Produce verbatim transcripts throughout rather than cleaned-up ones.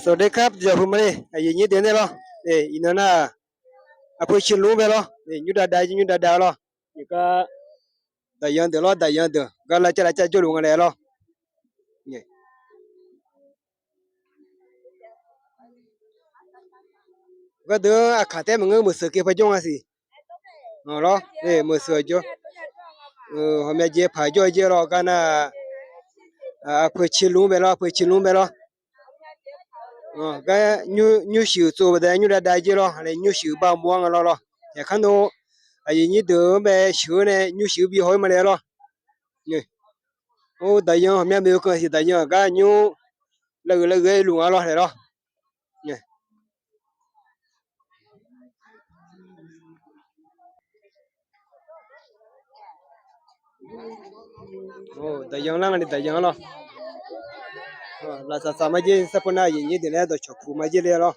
สวัสดีครับ yawqha-euq maqle, aqyuif nyir deuq nae lawr. Iqnan nar, aqpoeq ciqluf-anr bae lawr. Nymr dav dav, nymr dav dav lawr. Nyiq gar daqyan deuq lawr, daqyan deuq gar lavcav lavcav jawrluf nga laer lawr. Gardeuq-anr aqkaq taef maqngeur, meuqseuq kae par jawr nga siq. Lawr, meuqseuq jawr. Hawqmya jeq paq jawr-eu jeq lawr, gar nar, aqpoeq ciqluf-anr bae lawr, aqpoeq ciqluf-anr bae lawr. Gar nymr shuif tsov baqda nymr dav dav jeq lawr, nymr shuif bar mawr-anr nga lawr lawr. Yaqkar nawr aqyuif nyir deuq-anr bae sheuq-eu nae nymr shuif bi haw-ir ma le lawr. Or, daqyan hawqmya maeq-eu kan siq, daqyan gar nymr lav-euq lav-euq-aer luf nga lawr laer lawr. Daqyan lar nga ni daqyan-anr lawr. Lafsaq saq marjer, sarpar nar aqyuif nyir deuq nae dawqcawq puq marjer le lawr.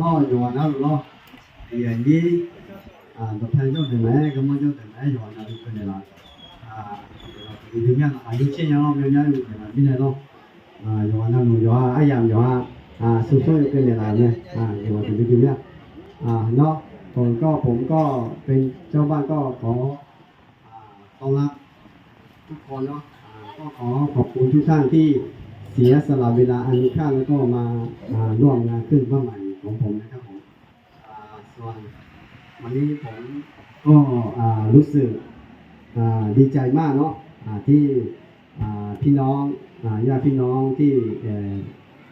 Lawr, yawqghaq narluf lawr. Aqyuif aqnyir, dawqpae jawr deuq mae-aer, garmanr jawr deuq mae-aer, yawqghaq navluf keuvnaeq laf. Aqyuif aqnyir aqyuif tser nya lawr, myavmyar-aer luf naeq laf mirnae lawr. Yawqghaq navluf yawqha aryamq yawqha smrshawr-eu keuvnaeq laf-euq mae. Yawqghaq deuq deuq mya. Nawr, ผมก็ ผมก็เป็นเจ้าบ้านก็ขอ ต้อนรับ ทุกคนเนาะ ก็ขอขอบคุณทุกท่านที่เสียสละเวลาอันมีค่าแล้วก็มาร่วมงานขึ้นบ้านใหม่ของผมนะครับผม ส่วนวันนี้ผมก็รู้สึกดีใจมากเนาะ ที่พี่น้องญาติพี่น้องที่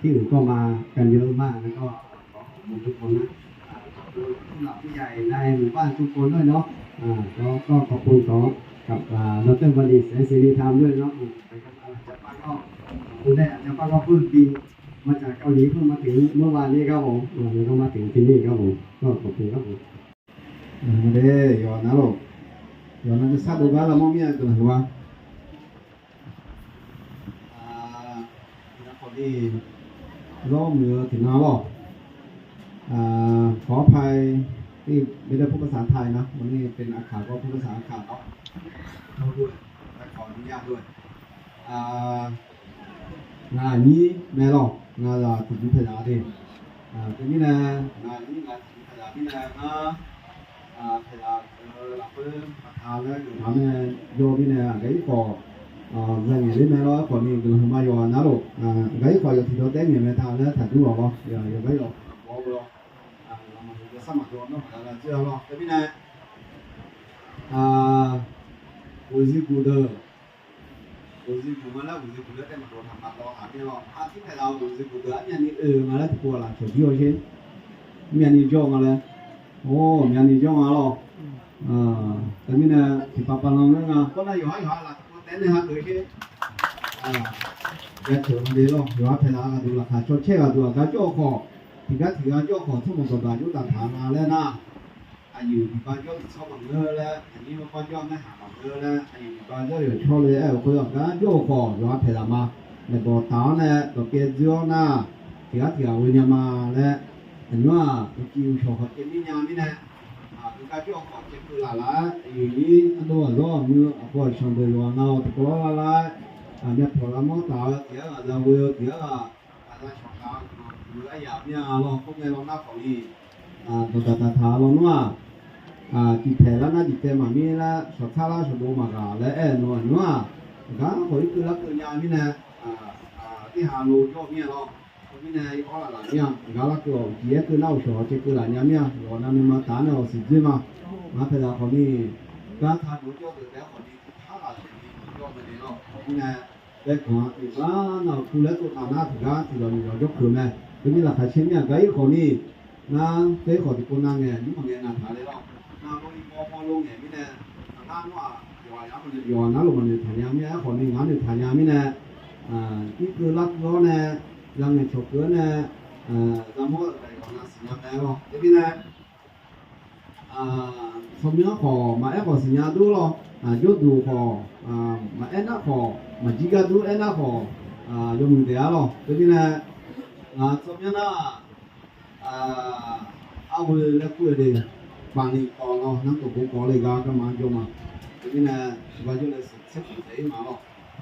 ที่อื่นก็มากันเยอะมาก แล้วก็ขอขอบคุณทุกคนนะ ขอบคุณผู้หลักผู้ใหญ่ในหมู่บ้านทุกคนด้วยเนาะ แล้วก็ขอบคุณขอกับดร.บัณฑิต แสงสิริธรรม ด้วยเนาะ อาจารย์ป้าก็ขอบคุณได้ อาจารย์ป้าก็เพิ่งบินมาจากเกาหลี เพิ่งมาถึงเมื่อวานนี้ครับผม แล้วก็มาถึงที่นี่ครับผม ก็ขอบคุณครับผม Aqdui yawqha navluf, yawqha navluf sar dov gar lavmawr mir-a deuq-aq heuwa. Aqdui, ร้องเหนือ tiqnan lawr. ขออภัยที่ไม่ได้พูดภาษาไทยนะ วันนี้เป็นอาข่าวก็พูดภาษาอาข่าวเนาะ ขออนุญาตด้วย Ngaq aqnyir mae lawr, ngaq zaq tiqjir paeq zaq de. Teumirnae ngaq aqnyir ngaq tiqjir paeq Mirnae ngar, paeqlaf-eu lafkhoer maqtaq laer geuf taq-anr nae jawr mirnae, aqgaf ir khawf, zangaeq ler mae lawr. Aerkhawf ni guiqlanq huiqma yawqghaq navluf, aqgaf ir khawf yawf tiqdawq taef ngaeq mae taq laer taqdur lawq lawr. Yawqgar yawq maqbaw-eu lawr. Aqmaqdeuq jawrsar maqdov-a nawr maqya la dzoer-a lawr. Teumirnae, ghoeqzir guq deuq, ghoeqzir guq ma laer ghoeqzir guq laer taef maqdov taq maqdawv taq mir lawr. Artir paeqlaf-eu ghoeqzir guq deuq armyavni oe-eu nga laer tiqpov laf cawq jir-awr sher. Armyavni jawr nga laer. Or, myavni jawr nga lawr. Teumirnae tiqpav pav lan laer nga. Kawr nar yawqhar yawqha laf tiqpov taef nae hageuf sher. Ya ceuq ma le lawr. Yawqha paeqlaf-eu aqduq laqkhaq cawcaer ghaqduq aqgar jawr-eu khawf, tiqgar tiqgar jawr-eu khawf, tsawrmawq dawqdaq jawr daq taq nga laer nar, aqyuif tiqpav jawr tiqtsawr maqngeur laer, aqnyir mawrpar jawr-a maerhaq maqngeur laer, aqyuif tiqpav jawr yawqcawr le aer-euq khoer aqgar jawr-eu khawf, yawqha paeqlaf ma. Maeqbawq taf-awr nae dawqpyaev dzoer-awr nar, tiqghaq tiqghaq ghoe nya ma laer, aqnymr-aq uqcif uqshawq khawf caev mir nya mirnae, aqgeu gar jawr-eu khawf caevkeuv laf laf-aer, aqyuif nyir ardov ghaqzawr aqmuiq aqpov aqshanq deuq yawqghaq nav-awq tiqkawv lar lar lar-aer, aqmyan pyawq lar mawr taf-eu tiq aer ghaq za ghoe-eu tiq aer ghaq aqza shawq taf-eu guiqlanq huiq-eu aryaq mir-a lawr. Khoerngae lawr nar khawf ni, dawqdaq daqtaq-a lawr nmr-aq, ciqpaeq lar nar ciqtaev maqmir lar, shawqtsar lar shawqdov maqghaq laer aer-eu nawq-aq nymr-aq, aqgar khawf irkeuv larkeuv nya mirnae, tirhaq lo jawr-eu mir-a lawr. Khoermirnae, awr laf laf mir-a, aqgar larkeuv-awq, uqcif aerkeuv nar uqshawq caevkeuv laf nya mir-a, yawqghaq nav nuima taf-anr nae awq siq dzoer ma. Ngar paeqlaf khawf ni, gar taq dov jawr deuq taef-aer khawf ni, tiqpar ghaq sheuq ni jawr mae le lawr. Khoermirnae, baeganq-a iqbax nav-euq pu laer tsovtaq nar tiqgar tiqdawq nyiq dawq jawr keuq mae. Khoermir laqkhaq caer mir-a gar ir khawf ni, ngar taef ir khawf tiqpov nav ngaeq nymr maqngaeq navtaq le lawr. Navluf iqbaw mawrlo ngaeq mirnae, aqgar nmr-aq, yawqghaq nar luf maqnoeq taq nya mir-a. Aerkhawf ni ngar noeqtaq nya mirnae, irkeuv larkeuv-awr nae, zangaeq cawqkeuv-awr nae, zamawr-eu daq yawqghaq nav siqnya mae lawr. Teumirnae, tsawrmyanr khawf maqaer khawf siqnya dur lawr. Jawrduq khawf maqaer nar khawf, maqjir gar dur aer nar khawf, yawmuiq taef-a lawr. Teumirnae, ngaq tsawrmyanr nar, arghoe laer kur-eu de, paqniq kawv lawr, narkawv bov kawv le gar garma-anr jawr ma. Teumirnae, tiqpav jawr nae siqtser khof taef-ir ma lawr.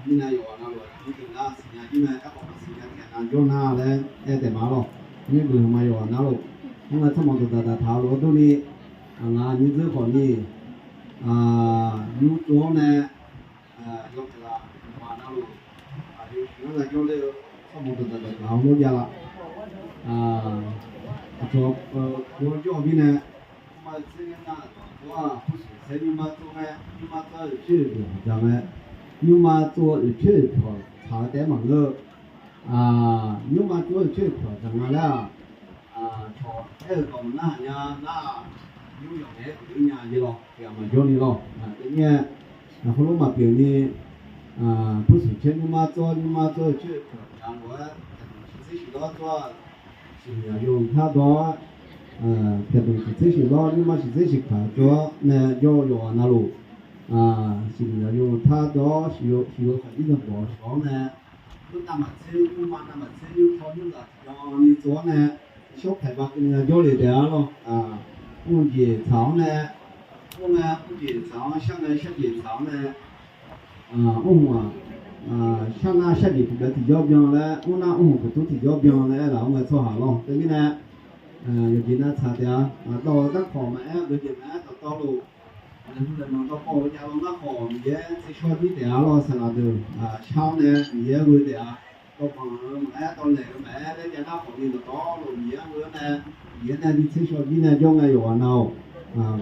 Mirnae yawqghaq navluf aqyuif nyir deuq nar siqnya jir mae, aerkhawf maqsiqnya tiqghaq nav jawr nar laer aer taef ma lawr. Nymr guiqlanq ma yawqghaq navluf, nymr-aer tsawrmawq dawqdaq daqtaq-eu lof-aer durni, ngaq nyir dzeur khawf ni, nymr tsov-awr nae, yawkaq laf, yawqghaq navluf, aqyuif nyir-anr lar jawr ler-eu, tsawrmawq dawqdaq daqtaq-eu lof jav laf. Aqcawq-eu jawr-eu mirnae, nymrma tser ngar nar-aq, aqcawq-aq, purshuq tser nymrma tsov ngae, nymrma tsov-aer oeqcoer oeqpyawq dzaq ngae, nymrma tsov-eu oeqcoer oeqpyawq tsaq-eu taef-aer maqngeur-eu, nymrma tsov-aer oeqcoer oeqpyawq dzaq nga laer-aq, cawq aer-euq dawq maqnar-aq nya nar-aq, nymr yawq ngae-aer uiqler nya-a lawr, tiqghaq maqjawr ni lawr. Teumirnae, heulof maqpyeuf ni, purshuq caer nymrma tsawr, nymrma tsawr-eu caer-eu pyawq pyaq lof-aer, pyaqdmq ciqtser shif lawr tsawr-aq, siqmiq aqyawf-euq tar dawr-awr, pyaqdmq ciqtser shif lawr, nymrma ciqtser shif kaq tsawr-awr nae jawr-eu yawqghaq navluf, siqmiq aqyawf-euq tar dawr-awr, siqyo kaqjir zanqbawq shawq-awr nae, nymr navmaqtser, nymrma navmaqtser, nymrtaw nymrlaf tiqbyan ni tsov-awr nae, shawr paeq ba keuvni jawr le taef-a lawr. Mr jeq tsaq-awr nae, mr ngae mr jeq tsaq-awr, shar ngae shar jeq tsaq-awr nae, mr hmq-aq, shar nar shar jeq tiqbyan tiqjawr byan laer, mr nar mr hmq tiqtur tiqjawr byan laer aerlaf-awr ngae tsawrhaq lawr. Teumirnae, yawqjeq nav tsaq taef-a. Dawq-eu darkawq maqaer, dawqjeq maqaer, dawqtawvluf, aqlaeqhu laeqnanq dawqkawv-eu javlanr narkawq Miqyaer tsershaw jir taef-a lawr. Saqlaq deuq shar-awr nae Miqyaer ghoe taef-a. Dawqbanq-eu maqaer, dawqlaeq-eu maqaer laer jav narkawq ni dawqtawvluf Miqyaer ghoe-awr nae, Miqyaer nae bi tsershaw jir nae jawr ngae yawqghaq nav-awq.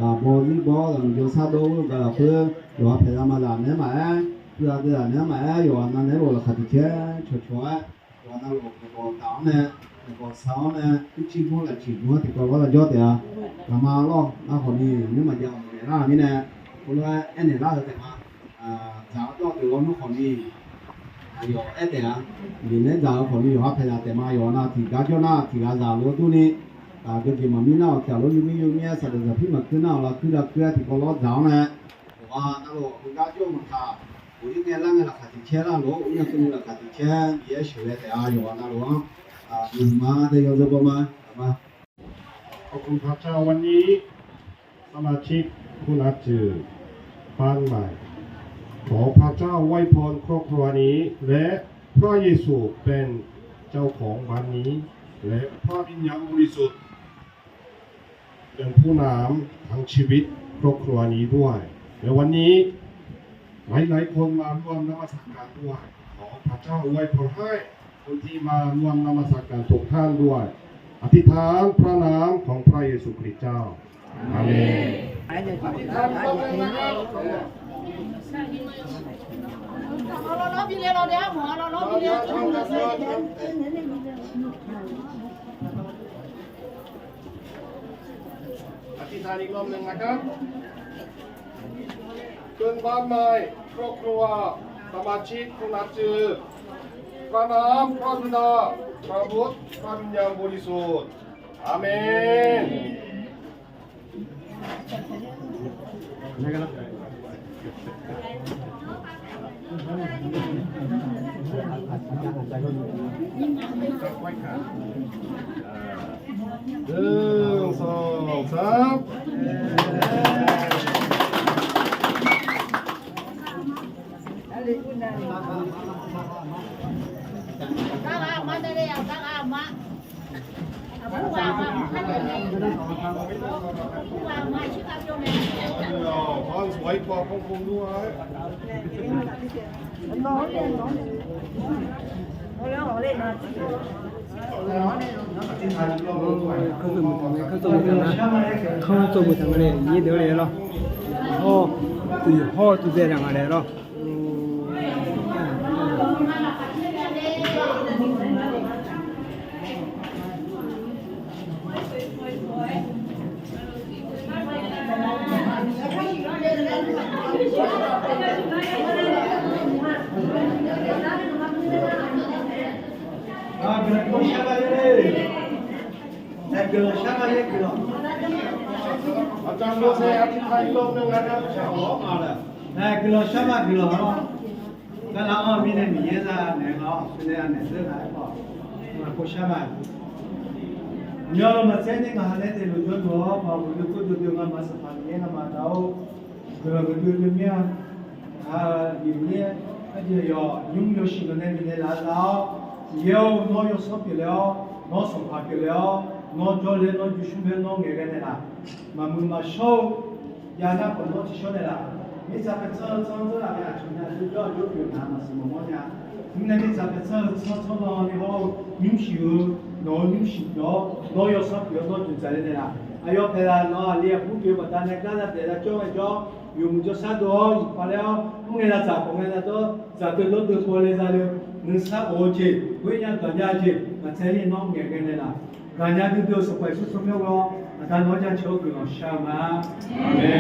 Ghaq baw zir baw-awr ghaq mqjawr sar dov-eu gaq lafkhoer, yawqha paeqza ma zaq naeq-aer maqaer, puiv-a deuv zaq naeq-aer maqaer, yawqghaq nav naeq-aer lof laqkhaq tiq caer cawqcawq-aer, yawqghaq navluf maeqbawq taf-awr nae, maeqbawq saq-awr nae, ircir gur lafciq gur-anr tiqkawv lawr lar jawr taef-a. Ghaqma lawr, narkhawf ni nymr maqjav maqnaeq lar mirnae, heulof-aer aernaeq lar-eu taef-a. Dzaq-awr dawr-eu deuq lawnmr khawf ni, aqyawf aer taef-a. Miqnaeq-aer dzaq-eu khawf ni yawqha paeqzaq taef ma. Yawqha nav tiqgar jawr nar tiqghaq zaq lof-aer durni, aqgeujeq maqmir nar-awq tiqghaq lof yurmir yurmir-aer saqdaq zaqpir maqkuir nar-awq lavkuir lavkuir-aer tiqkawv lawr dzaq-awr nae, yawqha navluf heugar jawr-eu maqtaq, uqir ngae lar ngae laqkhaq tiq caer lar lof-aer uqir ngae keuvni laqkhaq tiq caer Miqyaer sheuqghae taef-a. Yawqha navluf-anr, yawqha ma tae yawzeu baw ma, aqma. ขอบคุณพระเจ้า วันนี้ สมาชิกผู้รับใช้ บ้านใหม่ ขอพระเจ้าอวยพรครอบครัวนี้ และพระเยซูเป็นเจ้าของบ้านนี้ และพระวิญญาณบริสุทธิ์ เป็นผู้นำทั้งชีวิตครอบครัวนี้ด้วย ในวันนี้ หลายๆคนมาร่วมนมัสการด้วย ขอพระเจ้าอวยพรให้คนที่มาร่วมนมัสการทุกท่านด้วย อธิษฐานพระนามของพระเยซูคริสต์เจ้า อาเมน อธิษฐานร่วมกันนะครับ อธิษฐานอีกรอบหนึ่งนะครับ เพื่อนบ้านใหม่ ครอบครัว สมาชิก ผู้นับถือ พระนาม พระบิดา พระบุตร พระวิญญาณบริสุทธิ์ อาเมน หนึ่ง สอง สาม Kanr tsov muiq taq nga le, nyir deuq le lawr. Hawr, uiq hawr tuv bae taq nga le lawr. Guiqlanq shar ma-aer guiqlanq. Nae guiqlanq shar ma guiqlanq-awr, garnav-anr mirnae Miqyaer zaq naeq-awr, aqsur nae anaeq zeur ghaq-aer khawf, maqpov shar ma. Aqmyanluf maqtser ni ngaq ha nae daefluf jawrluf-awr, maqghoe doe kurdov deuq ngamaf Sanqpaq Miqyaer ngamaf taf-awr, guiqlanq ghoe doe doe mir-a. Aqyuif mir-aer, aqyuif yawq nymr yawshuif dawq nae bifnaeq laf-eu za-awr, Miqyaer-or, nawr yawsanr pyeufle-awr, nawr sanqpaq pyeufle-awr, nawr jawrle, nawr jmqshmr le, nawr ngaeqghae naeqlaf, maqmuiq maqshawr-eu jav nar khawf nawr tiqshawr naeqlaf, mirtsaq paeqtsanr-eu tsanr-anr dzeurlaf nae aqcawq nya jawr jawr-a jawr pyeuf nar maqsiq mawq mawr nya. Teumirnae mirtsaq paeqtsanr-eu tsanr tsanr lanni hawr-eu nymrshuif-eu, nawq-eu nymrshuif pyeuf-awr, nawr yawsanr pyeuf-awr nawr jmq dzaqle naeqlaf. Aqyawf paeqlaf nawq-aq li aqbur pyeuf-eu baqdanae gar lavdaef lavjawr ngaejawr, yawmuiq jawrshar dov-awr iqpaq laer-awr, mr ngae lavdzaq khawf ngae lavdawr, dzaqdeuv dawrdeuv pawle zale-eu, nuisar of-eu jeq, ghoer nya gaqnya-eu jeq, maqtsaev-ir nawr ngaeqghae naeqlaf. Gaqnya duidui-eu Sanqpaq Yeqsur tsawrmyanr ghoe-awr, aqda nawq-anr jaceuq-eu guiqlanq shar-eu ma. Aqmeq.